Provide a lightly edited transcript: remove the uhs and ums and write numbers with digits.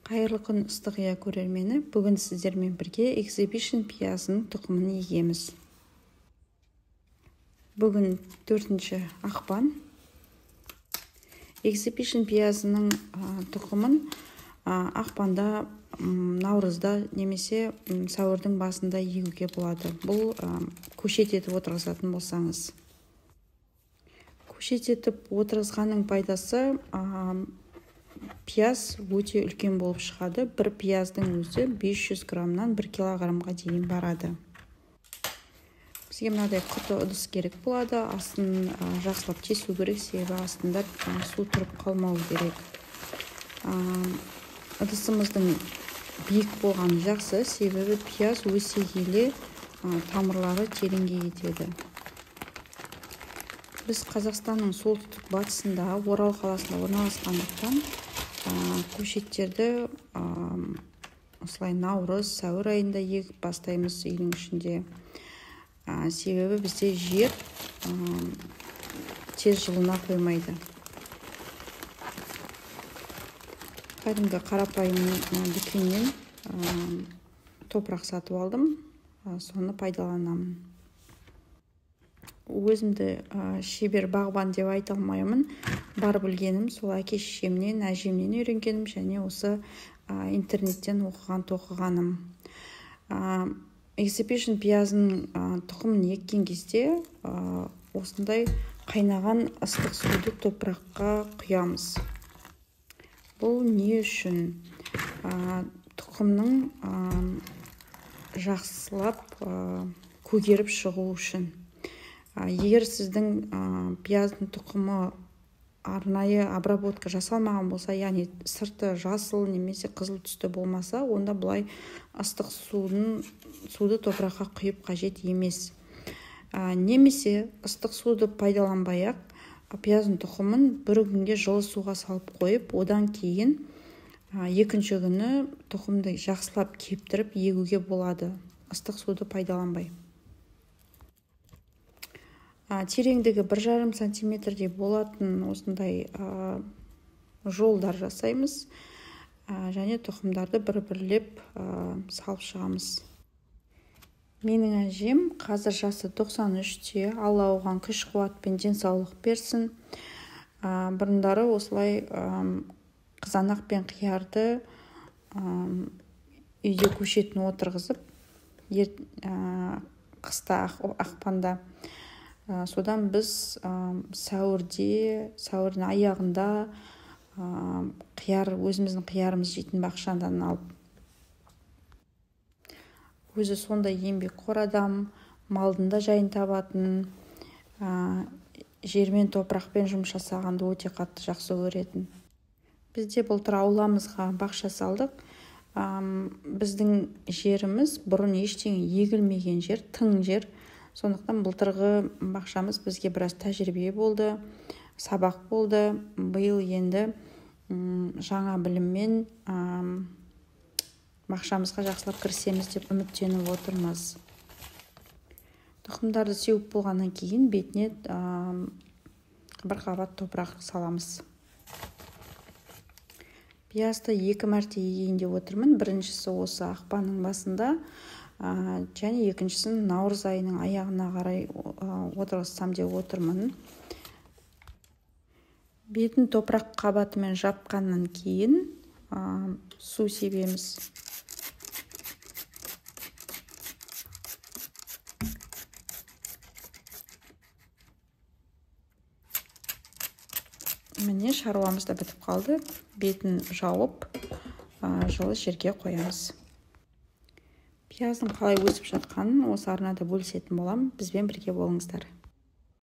Қайырлы күн, ыстық ия көрермені. Бүгін сіздермен бірге Exhibition пиязының тұқымын егеміз. Бүгін 4 ақпан. Exhibition пиязының тұқымын ақпанда, наурызда немесе сәуірдің басында егуге болады. Бұл көшет етіп отырғызатын болсаңыз. Көшет етіп отырғызғанның пайдасы, пияз өте үлкен болып шығады. Бір пияздың өзі 500 граммнан 1 килограммға дейін барады. Бізге мынадай құты ыдыс керек болады. Астын жақсылап тесу керек, себебі астында су тұрып қалмау керек. Ыдысымыздың биік болғаны жақсы, себебі пияз өсе келе тамырлары тереңге кетеді. Біз Қазақстанның солтүстік батысында, Орал қаласында орналасқандықтан көшеттерді осылай наурыз, сәуір айында егіп бастаймыз үйдің ішінде. Себебі бізде жер тез жылына қоймайды. Кәдімгі қарапайым дүкеннен топырақ сатып алдым, соны пайдаланамын. Өзімді шебер бағбан деп айта алмаймын. Бар білгенім сол әке шешемнен, әжемнен үйренгенім және осы интернеттен оқыған тоқығаным. Exhibition пиязының тұқымын еккен кезде осындай қайнаған ыстық суды топыраққа құямыз. Бұл не үшін? Тұқымның жақсылап көгеріп шығу үшін. Егер сіздің пияздың тұқымы арнайы обработка жасалмаған болса, яғни сырты жасыл немесе қызыл түсті болмаса, онда бұлай ыстық суды топыраққа құйып қажет емес. Немесе ыстық суды пайдаланбай-ақ пияздың тұқымын бір күнге жылы суға салып қойып, одан кейін екінші күні тұқымды жақсылап кептіріп егуге болады, ыстық суды пайдаланбай. Тереңдігі 1,5 сантиметрдей болатын осындай жолдар жасаймыз және тұқымдарды бір-бірлеп салып шығамыз. Менің әжем қазір жасы 93-те, Алла оған күш қуат пен денсаулық берсін. Бұрындары осылай қызанақ пен қиярды үйде көшетін отырғызып, қыста, ақпанда. Содан біз сәуірде, сәуірдің аяғында қияр, өзіміздің қиярымыз жейтін бақшадан алып. Өзі сондай еңбекқор адам, малдың да жайын табатын, жермен, топырақпен жұмыс жасағанды өте қатты жақсы көретін. Біз де былтыр ауламызға бақша салдық. Біздің жеріміз бұрын ештеңе егілмеген жер, тың жер. Сондықтан былтырғы бақшамыз бізге біраз тәжірибе болды, сабақ болды. Биыл енді жаңа біліммен бақшамызға жақсылап кірісеміз деп үміттеніп отырмыз. Тұқымдарды сеуіп болғаннан кейін бетіне бір қабат топырақ саламыз. Пиязды 2 мәрте егейін деп отырмын. Біріншісі осы ақпанның басында, және екіншісін наурыз айының аяғына қарай отырғызсам деп отырмын. Бетін топырақ қабатымен жапқаннан кейін су себеміз. Міне, шаруамыз да бітіп қалды. Бетін жауып, жылы жерге қоямыз. Пияздың қалай өсіп жатқанын осы арнада бөлісетін боламын. Бізбен бірге болыңыздар.